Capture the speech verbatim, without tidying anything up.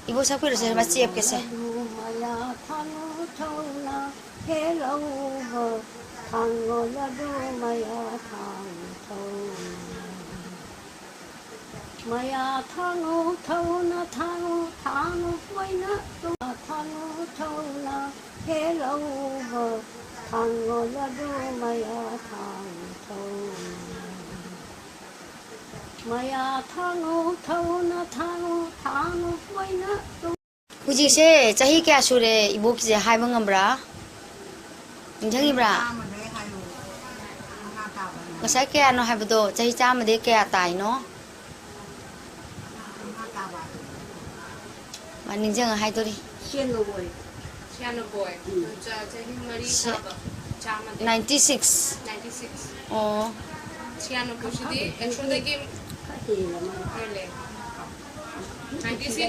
ꯏꯕꯣꯛ ꯁꯛꯄꯤꯔꯣꯁꯦ, ꯃꯆꯦꯞꯀꯦꯁꯦ꯫ ꯃꯌꯥ ꯊꯥꯡꯉꯨ ꯊꯧꯅ ꯍꯦꯜꯂꯧꯕ ꯊꯥꯡꯉꯣ ꯂꯗꯨ ꯃꯌꯥ ꯊꯥꯡꯉꯨ ꯊꯧꯅ ꯃꯌꯥ ꯊꯥꯡꯉꯨ ꯊꯧꯅ ꯊꯥꯡꯉꯨ ꯊꯥꯡꯉꯨ ꯃꯣꯏꯅ ꯊꯥꯡꯉꯨ ꯊꯧꯅ ꯍꯦꯜꯂꯧꯕ ꯊꯥꯡꯉꯣ ꯂꯗꯨ ꯃꯌꯥ ꯊꯥꯡꯉꯨ ꯊꯧꯅ ꯃꯌꯥ ꯊꯥꯡꯉꯨ ꯊꯧꯅ ꯊꯥꯡꯉꯨ ꯊꯥꯡꯉꯨ ꯃꯣꯏꯅ ꯍꯧꯖꯤꯛꯁꯦ ꯆꯍꯤ ꯀꯌꯥ ꯁꯨꯔꯦ ꯏꯕꯣꯛꯀꯤꯁꯦ ꯍꯥꯏꯕ ꯉꯝꯕ꯭ꯔꯥ? ꯅꯤꯡꯁꯤꯡꯉꯤꯕ꯭ꯔꯥ? ꯉꯁꯥꯏ ꯀꯌꯥꯅꯣ ꯍꯥꯏꯕꯗꯣ? ꯆꯍꯤ ꯆꯥꯝꯃꯗꯤ ꯀꯌꯥ ꯇꯥꯏꯅꯣ? ꯃꯥ ꯅꯤꯡꯁꯤꯡꯉ ꯍꯥꯏꯗꯣꯔꯤ꯫ ꯁꯤꯌꯥꯟꯅꯕꯣꯏ ꯁꯤꯌꯥꯅꯕꯣꯏ ꯆꯍꯤ ꯃꯔꯤ ꯊꯥꯕ ꯆꯥꯝꯃꯗꯤ ꯅꯥꯏꯟꯇꯤ ꯁꯤꯛꯁ꯫ Ninety six. ꯑꯣ꯫ ꯁꯤꯌꯥꯅꯕꯣꯏꯁꯤꯗꯤ ꯑꯦꯛꯁꯣꯗꯒꯤ ꯈꯔ ꯍꯦꯜꯂꯦ ꯃꯥꯅ꯫ ꯍꯦꯜꯂꯦ꯫ Ninety six.